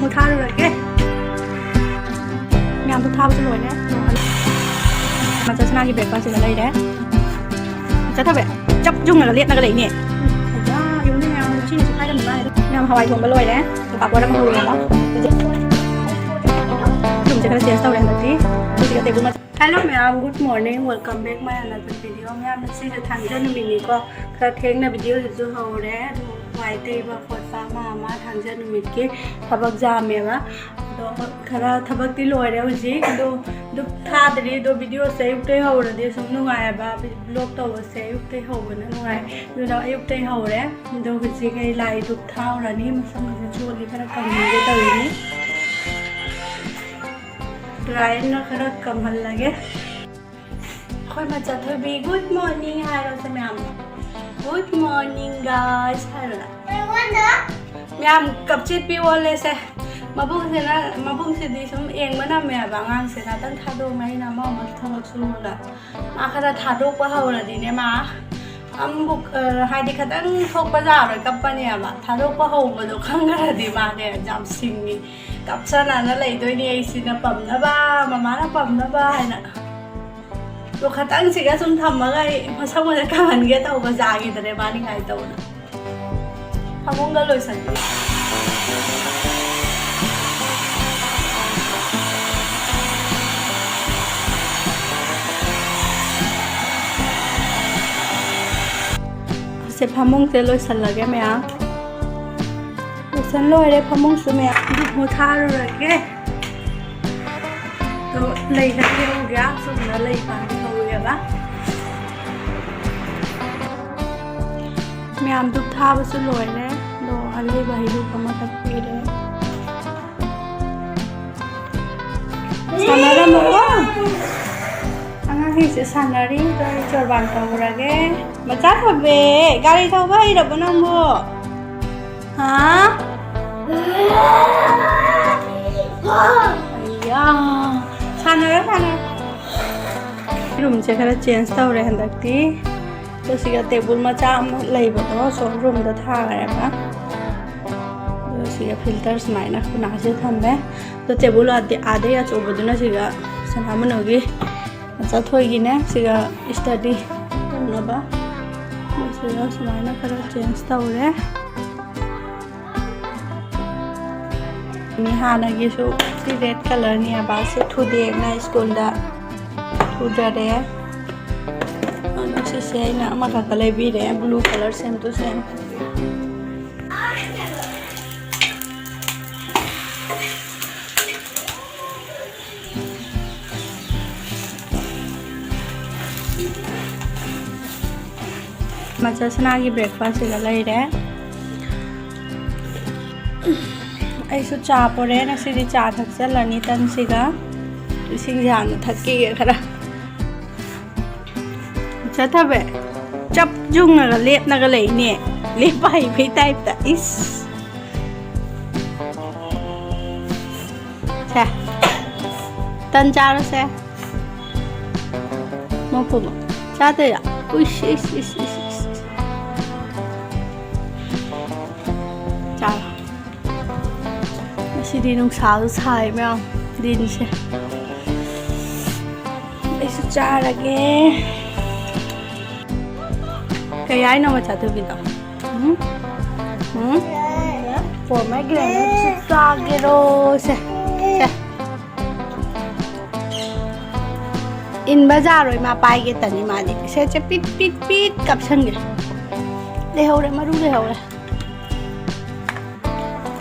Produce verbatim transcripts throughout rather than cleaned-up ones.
ꯃꯨꯛ ꯊꯥꯔꯨꯔꯒꯦ꯫ ꯃꯌꯥꯝꯗꯣ ꯊꯥꯕꯁꯨ ꯂꯣꯏꯔꯦ꯫ ꯃꯆꯥ ꯁꯅꯥꯒꯤ breakfast ꯁꯤꯗ ꯂꯩꯔꯦ꯫ ꯆꯠꯊꯕ ꯆꯞ ꯌꯨꯡꯉꯒ ꯂꯦꯞꯂꯒ ꯂꯩꯅꯦ꯫ ꯑꯌꯥ, ꯌꯦꯡꯉꯨꯅꯦ ꯃꯌꯥꯝ, ꯉꯁꯤ ꯅꯨꯃꯤꯠꯁꯦ ꯀꯥꯏꯗ ꯅꯨꯡꯉꯥꯏ꯫ ꯃꯌꯥꯝ ꯍꯋꯥꯏ ꯊꯣꯡꯕ ꯂꯣꯏꯔꯦ꯫ ꯄꯥꯄꯣꯔ ꯑꯃ ꯍꯧꯔꯦ꯫ ꯌꯨꯝꯁꯦ ꯈꯔ change ꯇꯧꯔꯦ ꯍꯟꯗꯛꯇꯤ꯫ ꯑꯗꯨꯒ table ꯃꯆꯥ Hello ꯃꯌꯥꯝ, good morning, welcome back my another video꯫ ꯃꯌꯥꯝ, ꯉꯁꯤꯁꯦ ꯊꯥꯡꯖ ꯅꯨꯃꯤꯠꯅꯤꯀꯣ, ꯈꯔ ꯊꯦꯡꯅ video ꯁꯤꯁꯨ ꯍꯧꯔꯦ꯫ ꯑꯗꯨ ꯋꯥꯏ ꯇꯩꯕ ꯈꯣꯠꯄ ꯑꯃ ꯑꯃ ꯊꯥꯡꯖ ꯅꯨꯃꯤꯠꯀꯤ ꯊꯕꯛ ꯌꯥꯝꯃꯦꯕ꯫ ꯑꯗꯣ ꯈꯔ ꯊꯕꯛꯇꯤ ꯂꯣꯏꯔꯦ ꯍꯧꯖꯤꯛ꯫ ꯑꯗꯣ ꯙꯨꯞ ꯊꯥꯗ꯭ꯔꯤ꯫ ꯑꯗꯣ video ꯁꯦ ꯑꯌꯨꯛꯇꯩ ꯍꯧꯔꯗꯤ ꯁꯨꯝ ꯅꯨꯡꯉꯥꯏꯌꯦꯕ, vlog ꯇꯧꯕꯁꯦ ꯑꯌꯨꯛꯇꯩ ꯍꯧꯕꯅ ꯅꯨꯡꯉꯥꯏ꯫ ꯑꯗꯨꯅ ꯑꯌꯨꯛꯇꯩ ꯍꯧꯔꯦ꯫ ꯑꯗꯣ ꯍꯧꯖꯤꯛ ꯑꯩ ꯂꯥꯏ ꯙꯨꯞ ꯊꯥꯎꯔꯅꯤ꯫ ꯃꯁꯝꯁꯦ ꯆꯣꯠꯂꯤ, ꯈꯔ ꯀꯪꯍꯟꯒꯦ ꯇꯧꯔꯤꯅꯤ꯫ Dry ꯅ ꯈꯔ ꯀꯪꯍꯜꯂꯒꯦ꯫ ꯑꯩꯈꯣꯏ ꯃꯆꯥ ꯊꯣꯏꯕꯤ, good morning ꯍꯥꯏꯔꯣꯁꯦ ꯃꯌꯥꯝ꯫ Good morning guys ꯍꯥꯏꯔꯣꯅ꯫ ꯃꯌꯥꯝ, ꯀꯞꯆꯦꯠꯄꯤ ꯑꯣꯜꯂꯦꯁꯦ꯫ ꯃꯕꯨꯡꯁꯤꯅ, ꯃꯕꯨꯡꯁꯤꯗꯤ ꯁꯨꯝ ꯌꯦꯡꯕ ꯅꯝꯃꯦꯕ ꯑꯉꯥꯡꯁꯦ꯫ ꯉꯥꯛꯇꯪ ꯊꯥꯗꯣꯛꯑꯝꯃꯦ ꯑꯩꯅ ꯑꯃ ꯑꯃ ꯊꯕꯛ ꯁꯨꯔꯒ꯫ ꯃꯥ ꯈꯔ ꯊꯥꯗꯣꯛꯄ ꯍꯧꯔꯗꯤꯅꯦ ꯃꯥ ꯑꯃꯨꯛ, ꯑ, ꯍꯥꯏꯗꯤ ꯈꯤꯇꯪ ꯊꯣꯛꯄ ꯌꯥꯔꯣꯏ ꯀꯞꯄꯅꯦꯕ꯫ ꯊꯥꯗꯣꯛꯄ ꯍꯧꯕꯗꯣ ꯈꯪꯈ꯭ꯔꯗꯤ ꯃꯥꯅꯦ ꯌꯥꯝ ꯁꯤꯡꯉꯤ꯫ ꯀꯞꯁꯟꯅꯅ ꯂꯩꯗꯣꯏꯅꯦ ꯑꯩꯁꯤꯅ ꯄꯝꯅꯕ, ꯃꯃꯥꯅ ꯄꯝꯅꯕ ꯍꯥꯏꯅ꯫ ꯑꯗꯣ ꯈꯇꯪꯁꯤꯒ ꯁꯨꯝ ꯊꯝꯃꯒ ꯑꯩ ꯃꯁꯛ ꯃꯁꯛ ꯀꯪꯍꯟꯒꯦ ꯇꯧꯕ, ꯌꯥꯈꯤꯗ꯭ꯔꯦ ꯃꯥꯅꯤꯡꯉꯥꯏ ꯇꯧꯅ꯫ ꯐꯃꯨꯡꯒ ꯂꯣꯏꯁꯟꯕꯤ꯫ ꯁꯦ, ꯐꯃꯨꯡꯁꯦ ꯂꯣꯏꯁꯜꯂꯒꯦ ꯃꯌꯥꯝ꯫ ꯂꯣꯏꯁꯟ ꯂꯣꯏꯔꯦ ꯐꯃꯨꯡꯁꯨ ꯃꯌꯥꯝ꯫ ꯑꯗꯨ ꯄꯣꯊꯥꯔꯨꯔꯒꯦ꯫ ꯑꯗꯣ ꯂꯩ ꯈꯔ ꯍꯦꯛꯎꯒꯦ꯫ ꯆꯨꯝꯅ ꯂꯩ ꯄꯥꯝꯕꯤ ꯍꯧꯔꯦꯕ꯫ ꯃꯌꯥꯝ ꯙꯨꯞ ꯊꯥꯕꯁꯨ ꯂꯣꯏꯔꯦ꯫ ꯑꯗꯣ ꯑꯂꯩꯕ ꯍꯩꯔꯨꯛ ꯑꯃꯈꯛ ꯄꯤꯔꯦ꯫ ꯁꯥꯟꯅꯔꯝꯃꯣꯀꯣ꯫ ꯑꯉꯥꯡꯁꯤꯡꯁꯦ ꯁꯥꯟꯅꯔꯤ꯫ ꯑꯗꯣ ꯑꯩ ꯆꯣꯔꯕꯥꯟ ꯇꯧꯔꯒꯦ꯫ ꯃꯆꯥ ꯐꯕꯦ, ꯒꯥꯔꯤ ꯊꯧꯕ ꯍꯩꯔꯕꯣ ꯅꯪꯕꯨ? ꯍꯥ? ꯑꯌꯥ꯫ ꯁꯥꯟꯅꯔꯣ, ꯁꯥꯟꯅꯔꯣ꯫ ꯔꯨꯝꯁꯦ ꯈꯔ change ꯇꯧꯔꯦ ꯍꯟꯗꯛꯇꯤ꯫ ꯑꯗꯣ ꯁꯤꯒ table ꯃꯆꯥ ꯑꯃ ꯂꯩꯕꯗꯣ ꯁꯣꯝ ꯔꯨꯝꯗ ꯊꯥꯈ꯭ꯔꯦꯕ꯫ ꯑꯗꯣ ꯁꯤ ꯁꯤꯒ ꯐꯤꯜꯇꯔ ꯁꯨꯃꯥꯏꯅ ꯈꯨꯅꯥꯁꯤꯗ ꯊꯝꯃꯦ꯫ ꯑꯗꯣ ꯇꯦꯕꯜ ꯑꯥꯗꯩ ꯑꯥꯗꯩ ꯑꯆꯧꯕꯗꯨꯅ ꯁꯤꯒ ꯁꯅꯥꯃꯅꯨꯒꯤ ꯃꯆꯥꯊꯣꯏꯒꯤꯅꯦ꯫ ꯁꯤꯒ ꯁ꯭ꯇꯗꯤ ꯇꯧꯅꯕ꯫ ꯁꯤꯒ ꯁꯨꯃꯥꯏꯅ ꯈꯔ ꯆꯦꯟꯖ ꯇꯧꯔꯦ꯫ ꯃꯤ ꯍꯥꯟꯅꯒꯤꯁꯨ ꯁꯤ ꯔꯦꯗ ꯀꯂꯔꯅꯤ ꯍꯥꯏꯕ, ꯁꯤ ꯊꯨꯗꯦꯛꯅ ꯁ꯭ꯀꯨꯜꯗ ꯊꯨꯗꯔꯦ꯫ ꯑꯗꯣ ꯁꯤꯁꯦ ꯑꯩꯅ ꯑꯃꯈꯛꯀ ꯂꯩꯕꯤꯔꯦ, ꯕ꯭ꯂꯨ ꯀꯂꯔ, ꯁꯦꯝ ꯇꯨ ꯁꯦꯝ꯫ ꯃꯆꯥ ꯁꯅꯥꯒꯤ ꯕ꯭ꯔꯦꯛꯐꯥꯁꯁꯤꯒ ꯂꯩꯔꯦ꯫ ꯑꯩꯁꯨ ꯆꯥ ꯄꯣꯔꯦ꯫ ꯉꯁꯤꯗꯤ ꯆꯥ ꯊꯛꯆꯜꯂꯅꯤ ꯇꯟꯁꯤꯒ꯫ ꯏꯁꯤꯡꯁꯦ ꯍꯥꯟꯅ ꯊꯛꯈꯤꯒꯦ ꯈꯔ꯫ ꯆꯠꯊꯕ ꯆꯞ ꯌꯨꯡꯉꯒ ꯂꯦꯞꯅꯒ ꯂꯩꯅꯦ, ꯂꯦꯞꯄ ꯍꯩꯕꯩ ꯇꯥꯏꯞꯇ꯫ ꯏꯁ꯫ ꯁꯦ, ꯇꯟ ꯆꯥꯔꯣꯁꯦ꯫ ꯃꯄꯨꯃ ꯆꯥꯗꯣꯏꯔꯥ? ꯎꯏꯁ, ꯏꯁ, ꯏꯁ, ꯏꯁ, ꯏꯁ, ꯏꯁ꯫ ꯆꯥꯔꯣ꯫ ꯉꯁꯤꯗꯤ ꯅꯨꯡꯁꯥꯁꯨ ꯁꯥꯏ ꯃꯌꯥꯝ, ꯗꯤꯟꯁꯦ꯫ ꯑꯩꯁꯨ ꯆꯥꯔꯒꯦ꯫ ꯀꯩ ꯍꯥꯏꯅꯣ ꯃꯆꯥ ꯊꯣꯏꯕꯤꯗꯣ? ꯎꯝ? ꯎꯝ? ꯄꯣꯃꯦꯒ꯭ꯔꯦꯅꯦꯠꯁꯨ ꯆꯥꯒꯦꯔꯣ? ꯁꯦ, ꯁꯦ꯫ ꯏꯟꯕ ꯌꯥꯔꯣꯏ, ꯃꯥ ꯄꯥꯏꯒꯦ ꯇꯅꯤ ꯃꯥꯗꯤ꯫ ꯁꯦ, ꯁꯦ, ꯄꯤꯠ, ꯄꯤꯠ, ꯄꯤꯠ ꯀꯥꯞꯁꯟꯒꯦ꯫ ꯂꯩꯍꯧꯔꯦ, ꯃꯔꯨ ꯂꯩꯍꯧꯔꯦ꯫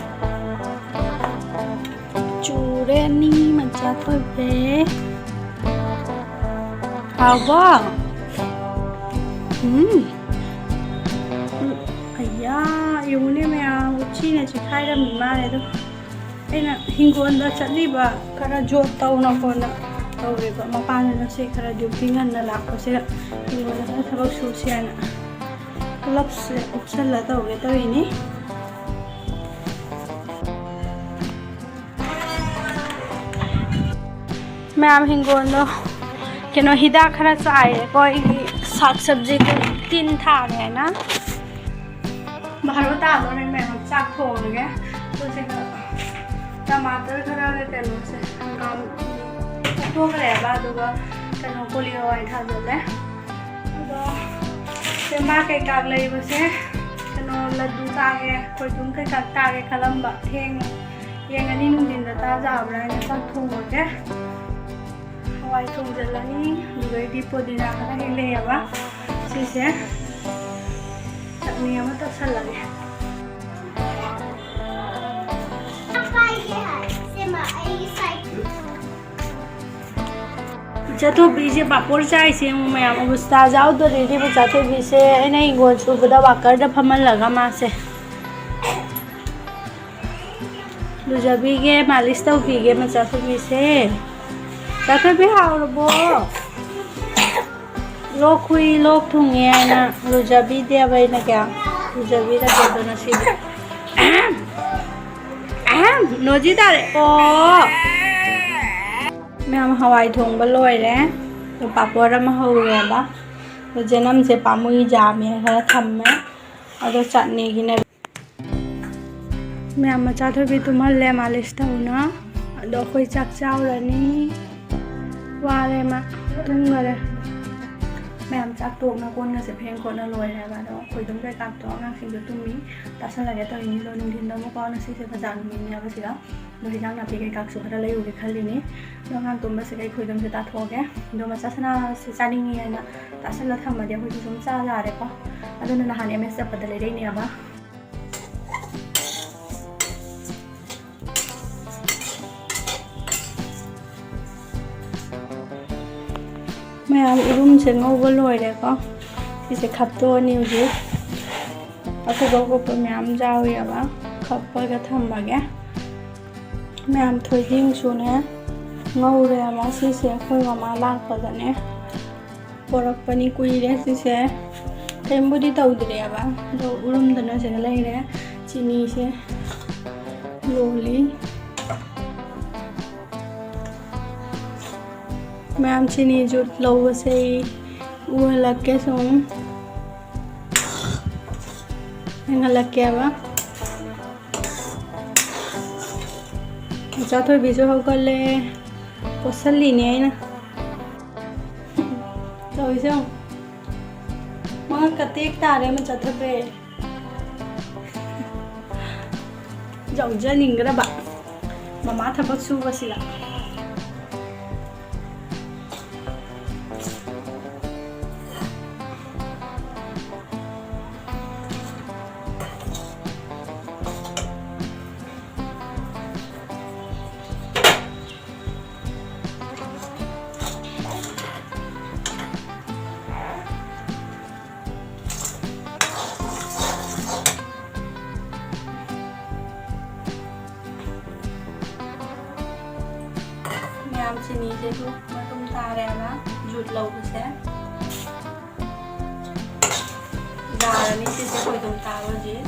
ꯆꯨꯔꯦ ꯑꯅꯤ ꯃꯆꯥ ꯊꯣꯏꯕꯤ꯫ ꯍꯥꯎꯕ? ꯎꯝ꯫ ꯎꯝ, ꯑꯌꯥ, ꯌꯦꯡꯉꯨꯅꯦ ꯃꯌꯥꯝ, ꯎꯆꯤꯅ ꯆꯤꯛꯈꯥꯏꯔꯝꯃꯤ ꯃꯥꯜꯂꯦ ꯑꯗꯣ꯫ ꯑꯩꯅ ꯍꯤꯡꯒꯣꯜꯗ ꯆꯠꯂꯤꯕ ꯈꯔ ꯖꯣꯕ ꯇꯧꯅ ꯈꯣꯠꯅ ꯇꯧꯔꯤꯕ ꯃꯄꯥꯟꯗ ꯉꯁꯤ ꯈꯔ ꯗ꯭ꯌꯨꯇꯤ ꯉꯟꯅ ꯂꯥꯛꯄꯁꯤꯗ ꯍꯤꯡꯒꯣꯜꯗ ꯈꯔ ꯊꯕꯛ ꯁꯨꯁꯤ ꯍꯥꯏꯅ ꯒ꯭ꯂꯞꯁꯁꯦ ꯎꯞꯁꯜꯂ ꯇꯧꯒꯦ ꯇꯧꯔꯤꯅꯤ꯫ ꯃꯌꯥꯝ ꯍꯤꯡꯒꯣꯜꯗꯣ ꯀꯩꯅꯣ ꯍꯤꯗꯥꯛ ꯈꯔ ꯆꯥꯏꯌꯦꯀꯣ, ꯑꯩꯒꯤ ꯁꯥꯛ ꯁꯕꯖꯤꯗꯣ ꯇꯤꯟ ꯊꯥꯔꯦ ꯍꯥꯏꯅ꯫ ꯚꯥꯔꯣ ꯇꯥꯗꯣꯔꯦ ꯃꯌꯥꯝ, ꯆꯥꯛ ꯊꯣꯡꯉꯒꯦ꯫ ꯇꯃꯥꯇꯔ ꯈꯔꯒ ꯀꯩꯅꯣꯁꯦ, ꯍꯪꯒꯥꯝ ꯐꯨꯠꯇꯣꯛꯈ꯭ꯔꯦꯕ, ꯑꯗꯨꯒ ꯀꯩꯅꯣ ꯀꯣꯂꯤ ꯍꯋꯥꯏ ꯊꯥꯖꯤꯜꯂꯦ꯫ ꯑꯗꯣ ꯄꯦꯡꯕꯥ ꯀꯩꯀꯥ ꯂꯩꯕꯁꯦ, ꯀꯩꯅꯣ ꯂꯗꯨ ꯆꯥꯒꯦ, ꯈꯣꯏꯗꯨꯝ ꯀꯩꯀꯥ ꯆꯥꯒꯦ ꯈꯜꯂꯝꯕ, ꯊꯦꯡꯉꯦ꯫ ꯌꯦꯡꯉꯅꯤ ꯅꯨꯡꯊꯤꯟꯗ ꯆꯥꯖꯕ꯭ꯔꯥ ꯍꯥꯏꯅ ꯆꯥꯛ ꯊꯣꯡꯉꯒꯦ꯫ ꯍꯋꯥꯏ ꯊꯣꯡꯖꯤꯜꯂꯅꯤ, ꯑꯗꯨꯗꯩꯗꯤ ꯄꯨꯗꯤꯅꯥ ꯈꯔ ꯍꯦꯛ ꯂꯩꯌꯦꯕ, ꯁꯤꯁꯦ ꯆꯠꯅꯤ ꯑꯃ ꯇꯧꯁꯜꯂꯒꯦ꯫ ꯏꯆꯥꯊꯣꯏꯕꯤꯁꯦ ꯄꯥꯄꯣꯔ ꯆꯥꯏꯁꯦ ꯌꯦꯡꯉꯨ ꯃꯌꯥꯝ, ꯑꯕꯨꯁꯇꯥ ꯌꯥꯎꯗꯣꯔꯤꯕ ꯏꯆꯥꯊꯣꯏꯕꯤꯁꯦ꯫ ꯑꯩꯅ ꯍꯤꯡꯒꯣꯜ ꯁꯨꯕꯗ ꯋꯥꯀꯔꯗ ꯐꯝꯍꯜꯂꯒ ꯃꯥꯁꯦ꯫ ꯂꯨꯖꯕꯤꯒꯦ, ꯃꯥꯂꯤꯁ ꯇꯧꯕꯤꯒꯦ ꯃꯆꯥꯊꯣꯏꯕꯤꯁꯦ꯫ ꯆꯥꯊꯣꯏꯕꯤ ꯍꯥꯎꯔꯕꯣ? ꯂꯣꯛ ꯈꯨꯏ, ꯂꯣꯛ ꯊꯨꯡꯉꯦ ꯍꯥꯏꯅ ꯂꯨꯖꯕꯤꯗꯦꯕ ꯑꯩꯅ ꯀꯌꯥ꯫ ꯂꯨꯖꯕꯤꯔꯒꯦ ꯑꯗꯣ ꯉꯁꯤꯗꯤ꯫ ꯑꯍꯝ! ꯑꯍꯝ! ꯅꯣꯖꯤ ꯇꯥꯔꯦ꯫ ꯑꯣ! ꯃꯌꯥꯝ ꯍꯋꯥꯏ ꯊꯣꯡꯕ ꯂꯣꯏꯔꯦ꯫ ꯑꯗꯣ ꯄꯥꯄꯣꯔ ꯑꯃ ꯍꯧꯔꯦꯕ꯫ ꯑꯗꯣ ꯆꯦꯅꯝꯁꯦ ꯄꯥꯝꯃꯨꯏ ꯌꯥꯝꯃꯦ ꯈꯔ ꯊꯝꯃꯦ꯫ ꯑꯗꯣ ꯆꯠꯅꯤꯒꯤꯅꯦ꯫ ꯃꯌꯥꯝ ꯃꯆꯥ ꯊꯣꯏꯕꯤ ꯇꯨꯝꯍꯜꯂꯦ ꯃꯥꯂꯤꯁ ꯇꯧꯅ꯫ ꯑꯗꯣ ꯑꯩꯈꯣꯏ ꯆꯥꯛ ꯆꯥꯎꯔꯅꯤ꯫ ꯋꯥꯔꯦ ꯃꯥ, ꯇꯨꯝꯈꯔꯦ꯫ ꯃꯌꯥꯝ ꯆꯥꯛ ꯇꯣꯛꯅ ꯀꯣꯟꯒꯁꯦ ꯐꯦꯡ ꯈꯣꯠꯅ ꯂꯣꯏꯔꯦꯕ꯫ ꯑꯗꯣ ꯑꯩꯈꯣꯏ ꯑꯗꯨꯝ ꯀꯩꯀꯥ ꯇꯧꯔꯒ ꯑꯉꯥꯡꯁꯤꯡꯗꯣ ꯇꯨꯝꯃꯤ꯫ ꯇꯥꯁꯜꯂꯒꯦ ꯇꯧꯔꯤꯅꯤ꯫ ꯑꯗꯣ ꯅꯨꯡꯊꯤꯟꯗ ꯑꯃꯨꯛꯀꯣ ꯉꯁꯤꯁꯦ ꯕꯖꯥꯔ ꯅꯨꯃꯤꯠꯅꯦꯕ ꯁꯤꯗ꯫ ꯑꯗꯣ ꯍꯤꯟꯖꯥꯡ ꯅꯥꯄꯤ ꯀꯩꯀꯥꯁꯨ ꯈꯔ ꯂꯩꯔꯨꯒꯦ ꯈꯜꯂꯤꯅꯤ꯫ ꯑꯗꯣ ꯑꯉꯥꯡ ꯇꯨꯝꯕꯁꯤꯒ ꯑꯩꯈꯣꯏ ꯑꯗꯨꯝꯁꯦ ꯇꯥꯊꯣꯛꯑꯒꯦ꯫ ꯑꯗꯣ ꯃꯆꯥ ꯁꯅꯥꯁꯦ ꯆꯥꯅꯤꯡꯉꯤ ꯍꯥꯏꯅ ꯇꯥꯁꯜꯂ ꯊꯝꯃꯗꯤ ꯑꯩꯈꯣꯏꯁꯨ ꯁꯨꯝ ꯆꯥ ꯌꯥꯔꯦꯀꯣ꯫ ꯑꯗꯨꯅ ꯅꯍꯥꯟ ꯑꯦꯝ ꯑꯦꯁ ꯆꯠꯄꯗ ꯂꯩꯔꯛꯏꯅꯦꯕ꯫ ꯃꯌꯥꯝ ꯏꯔꯨꯝꯁꯦ ꯉꯧꯕ ꯂꯣꯏꯔꯦꯀꯣ꯫ ꯁꯤꯁꯦ ꯈꯞꯇꯣꯛꯑꯅꯤ ꯍꯧꯖꯤꯛ꯫ ꯑꯀꯨꯞ ꯑꯀꯨꯞꯄ ꯃꯌꯥꯝ ꯌꯥꯎꯔꯤꯑꯕ꯫ ꯈꯞꯄꯒ ꯊꯝꯃꯒꯦ꯫ ꯃꯌꯥꯝ ꯊꯣꯏꯗꯤꯡꯁꯨꯅꯦ ꯉꯧꯔꯦꯕ꯫ ꯁꯤꯁꯦ ꯑꯩꯈꯣꯏ ꯃꯃꯥ ꯂꯥꯛꯄꯗꯅꯦ ꯄꯣꯔꯛꯄꯅꯤ꯫ ꯀꯨꯏꯔꯦ ꯁꯤꯁꯦ꯫ ꯀꯩꯝꯕꯨꯗꯤ ꯇꯧꯗ꯭ꯔꯦꯕ꯫ ꯑꯗꯣ ꯎꯔꯨꯝꯗꯅ ꯁꯤꯗ ꯂꯩꯔꯦ꯫ ꯆꯤꯅꯤꯁꯦ ꯂꯣꯜꯂꯤ꯫ ꯃꯌꯥꯝ ꯆꯤꯅꯤꯁꯨ ꯂꯧꯕꯁꯦ ꯑꯩ ꯎꯍꯜꯂꯛꯀꯦ ꯁꯨꯝ꯫ ꯌꯦꯡꯍꯜꯂꯛꯀꯦꯕ꯫ ꯏꯆꯥ ꯊꯣꯏꯕꯤꯁꯨ ꯍꯧꯒꯠꯂꯦ꯫ ꯄꯣꯠꯁꯜꯂꯤꯅꯦ ꯑꯩꯅ꯫ ꯇꯧꯔꯤꯁꯦ ꯌꯦꯡꯉꯨ꯫ ꯃꯉꯛꯀ ꯇꯦꯛ ꯇꯥꯔꯦ ꯃꯆꯥ ꯊꯣꯏꯕꯤ꯫ ꯌꯥꯎꯖꯅꯤꯡꯈ꯭ꯔꯕ ꯃꯃꯥ ꯊꯕꯛ ꯁꯨꯕꯁꯤꯗ꯫ ꯃꯌꯥꯝ ꯆꯤꯅꯤꯁꯤꯁꯨ ꯃꯇꯨꯝ ꯇꯥꯔꯦꯅ ꯖꯨꯠ ꯂꯧꯕꯁꯦ꯫ ꯌꯥꯔꯅꯤ ꯁꯤꯁꯦ ꯈꯣꯏꯗꯨꯝ ꯇꯥꯕ ꯍꯧꯖꯤꯛ꯫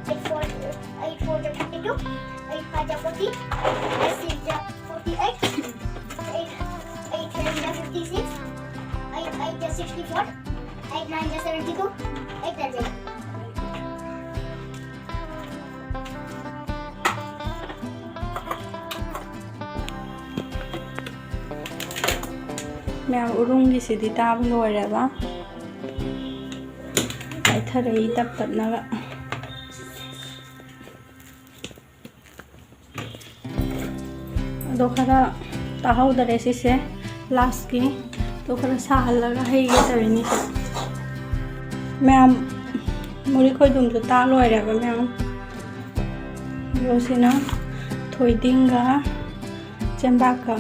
Eight four, eight four जा fifty two, eight five जा forty, eight six जा forty eight, eight, eight seven जा fifty six, eight eight जा sixty four, eight nine जा seventy two, eight ten जा। ꯃꯌꯥꯝ ꯎꯔꯨꯝꯒꯤꯁꯤꯗꯤ ꯇꯥꯕ ꯂꯣꯏꯔꯦꯕ꯫ ꯄꯥꯏꯊꯔꯛꯏ ꯇꯞ ꯇꯞꯅꯒ꯫ ꯑꯗꯣ ꯈꯔ ꯇꯥꯍꯧꯗꯔꯦ ꯁꯤꯁꯦ ꯂꯥꯁꯀꯤ꯫ ꯑꯗꯣ ꯈꯔ ꯁꯥꯍꯜꯂꯒ ꯍꯩꯒꯦ ꯇꯧꯔꯤꯅꯤ꯫ ꯃꯌꯥꯝ ꯃꯨꯔꯤ ꯈꯣꯏꯗꯨꯝꯁꯨ ꯇꯥ ꯂꯣꯏꯔꯦꯕ ꯃꯌꯥꯝ꯫ ꯑꯗꯣ ꯁꯤꯅ ꯊꯣꯏꯗꯤꯡꯒ ꯆꯦꯡꯕꯥꯛꯀ꯫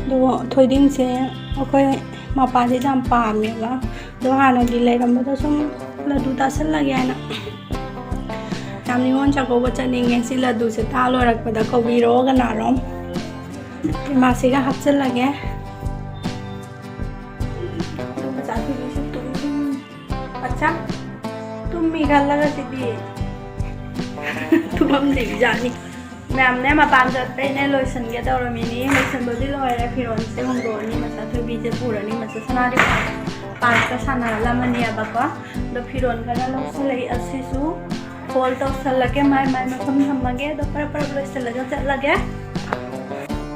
ꯑꯗꯣ ꯊꯣꯏꯗꯤꯡꯁꯦ ꯑꯩꯈꯣꯏ ꯃꯄꯥꯁꯤꯗ ꯌꯥꯝ ꯄꯥꯝꯃꯦꯕ꯫ ꯑꯗꯣ ꯍꯥꯟꯅꯒꯤ ꯂꯩꯔꯝꯕꯗ ꯁꯨꯝ ꯂꯗꯨ ꯇꯥꯁꯜꯂꯒꯦ ꯍꯥꯏꯅ꯫ ꯌꯥꯝ ꯅꯤꯉꯣꯜ ꯆꯥꯛꯀꯧꯕ ꯆꯠꯅꯤꯡꯉꯦ꯫ ꯁꯤ ꯂꯗꯨꯁꯦ ꯇꯥ ꯂꯣꯏꯔꯛꯄꯗ ꯀꯧꯕꯤꯔꯛꯑꯣ ꯀꯅꯥꯔꯣꯝ꯫ ꯏꯃꯥꯁꯤꯒ ꯍꯥꯞꯆꯤꯜꯂꯒꯦ꯫ ꯍꯧꯖꯤꯛꯁꯨ ꯇꯨꯝ-, ꯑꯠꯆꯥ, ꯇꯨꯝꯃꯤ ꯈꯜꯂꯒ ꯁꯤꯗꯤ ꯇꯨꯝꯐꯝ ꯂꯩꯕꯖꯥꯠꯅꯤ꯫ ꯃꯌꯥꯝꯅꯦ, ꯃꯄꯥꯟ ꯆꯠꯄꯩꯅꯦ, ꯂꯣꯏꯁꯤꯟꯒꯦ ꯇꯧꯔꯝꯃꯤꯅꯤ꯫ ꯂꯣꯏꯁꯤꯟꯕꯗꯤ ꯂꯣꯏꯔꯦ꯫ ꯐꯤꯔꯣꯜꯁꯦ ꯍꯣꯡꯗꯣꯛꯑꯅꯤ꯫ ꯃꯆꯥ ꯊꯣꯏꯕꯤꯁꯦ ꯄꯨꯔꯅꯤ꯫ ꯃꯆꯥ ꯁꯅꯥꯗꯤ ꯄꯥꯔꯛꯇ ꯁꯥꯟꯅꯍꯜꯂꯝꯃꯅꯦꯕꯀꯣ꯫ ꯑꯗꯣ ꯐꯤꯔꯣꯜ ꯈꯔ ꯂꯧꯁꯤꯜꯂꯛꯏ꯫ ꯑꯁꯤꯁꯨ fold ꯇꯧꯁꯜꯂꯒꯦ꯫ ꯃꯥꯏ ꯃꯥꯏ ꯃꯐꯝ ꯊꯝꯃꯒꯦ꯫ ꯑꯗꯣ ꯄꯔꯞ ꯄꯔꯞ ꯂꯣꯏꯁꯤꯜꯂꯒ ꯆꯠꯂꯒꯦ꯫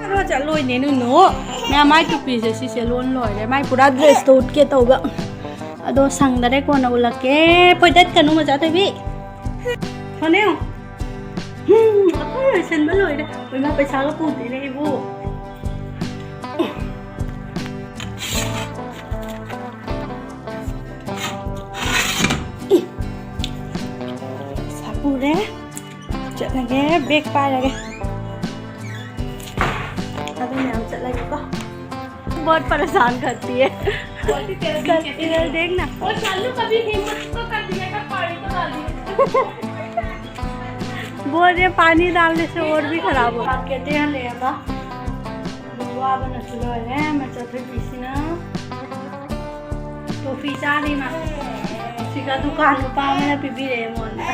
ꯑꯗꯣ ꯆꯠꯂꯣꯏꯅꯦ, ꯅꯨꯅꯨ꯫ ꯃꯌꯥꯝ ꯃꯥꯏ ꯇꯨꯄꯤꯁꯦ ꯁꯤꯁꯦ ꯂꯣꯟ ꯂꯣꯏꯔꯦ꯫ ꯃꯥꯏ ꯄꯨꯔꯥ dress ꯇꯣ ꯎꯠꯀꯦ ꯇꯧꯕ꯫ ꯑꯗꯣ ꯁꯪꯗꯔꯦ, ꯀꯣꯟꯅ ꯎꯠꯂꯛꯀꯦ꯫ ꯐꯣꯏꯗꯠꯀꯅꯨ, ꯃꯆꯥ ꯊꯣꯏꯕꯤ꯫ ꯁꯣꯅꯦ꯫ ꯎꯝ, ꯑꯩꯈꯣꯏ ꯂꯣꯏꯁꯟꯕ ꯂꯣꯏꯔꯦ꯫ ꯏꯃꯥ, ꯄꯩꯁꯥꯒ ꯄꯨꯗꯦꯅꯦ ꯑꯩꯕꯨ꯫ ꯄꯩꯁꯥ ꯄꯨꯔꯦ꯫ ꯆꯠꯂꯒꯦ, bag ꯄꯥꯏꯔꯒꯦ꯫ ꯑꯗꯨ ꯃꯌꯥꯝ ꯆꯠꯂꯒꯦꯀꯣ꯫ बहुत परेशान करती है। इधर देखना। वो चालू कभी हिम्मत तो कर दिया था, पानी तो डाल दिया। बोल रहे पानी डालने से और भी खराब हो। मार्केट यहाँ ले आवा। ꯋꯥꯕꯅꯁꯨ ꯂꯣꯏꯔꯦ꯫ ꯃꯆꯜ ꯊꯣꯏꯕꯤꯁꯤꯅ ꯀꯣꯐꯤ ꯆꯥꯔꯤ ꯃꯥ꯫ ꯁꯤꯒ ꯗꯨꯀꯥꯟ ꯅꯨꯄꯥ ꯑꯃꯅ ꯄꯤꯕꯤꯔꯛꯑꯦ ꯃꯉꯣꯟꯗ꯫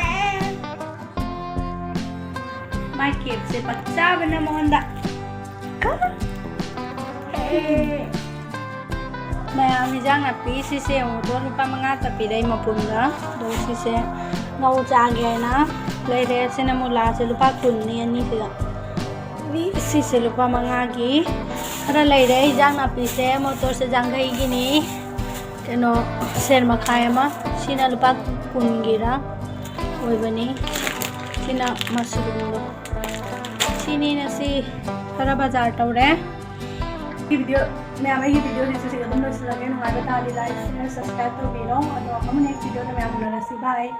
ꯃꯥꯏ ꯀꯦꯞꯁꯦ ꯄꯛꯆꯕꯅ ꯃꯉꯣꯟꯗ꯫ ꯃꯌꯥꯝ ꯍꯤꯟꯖꯥꯡ ꯅꯥꯄꯤ ꯁꯤꯁꯦ ꯌꯦꯡꯉꯨꯗꯣ, ꯂꯨꯄꯥ ꯃꯉꯥ ꯇ ꯄꯤꯔꯛꯏ ꯃꯄꯨꯟꯗ꯫ ꯑꯗꯣ ꯁꯤꯁꯦ ꯉꯧ ꯆꯥꯒꯦ ꯍꯥꯏꯅ ꯂꯩꯔꯦ꯫ ꯁꯤꯅ ꯃꯨꯂꯥꯁꯦ ꯂꯨꯄꯥ ꯀꯨꯟꯅꯤ ꯑꯅꯤꯁꯤꯗ꯫ ꯁꯤꯁꯦ ꯂꯨꯄꯥ ꯃꯉꯥꯒꯤ ꯈꯔ ꯂꯩꯔꯦ꯫ ꯍꯤꯟꯖꯥꯡ ꯅꯥꯄꯤꯁꯦ ꯃꯣꯇꯣꯔꯁꯦ ꯌꯥꯡꯈꯩꯒꯤꯅꯤ꯫ ꯀꯩꯅꯣ, ꯁꯦꯔ ꯃꯈꯥꯏ ꯑꯃ꯫ ꯁꯤꯅ ꯂꯨꯄꯥ ꯀꯨꯟꯒꯤꯔ ꯑꯣꯏꯕꯅꯤ꯫ ꯁꯤꯅ ꯃꯁꯔꯨꯝꯗꯣ꯫ ꯁꯤꯅꯤꯅ ꯁꯤ ꯈꯔ ꯕꯖꯥꯔ ꯇꯧꯔꯦ꯫ ꯑꯩꯒꯤ video, ꯃꯌꯥꯝ, ꯑꯩꯒꯤ video ꯁꯤꯁꯨ ꯁꯤꯗ ꯑꯗꯨꯝ ꯂꯣꯏꯁꯤꯜꯂꯒꯦ꯫ ꯅꯨꯡꯉꯥꯏꯕ ꯇꯥꯔꯗꯤ like, share, subscribe ꯇꯧꯕꯤꯔꯣ꯫ ꯑꯗꯣ ꯑꯃꯨꯛ next video ꯗ ꯃꯌꯥꯝ ꯎꯅꯔꯁꯤ꯫ Bye꯫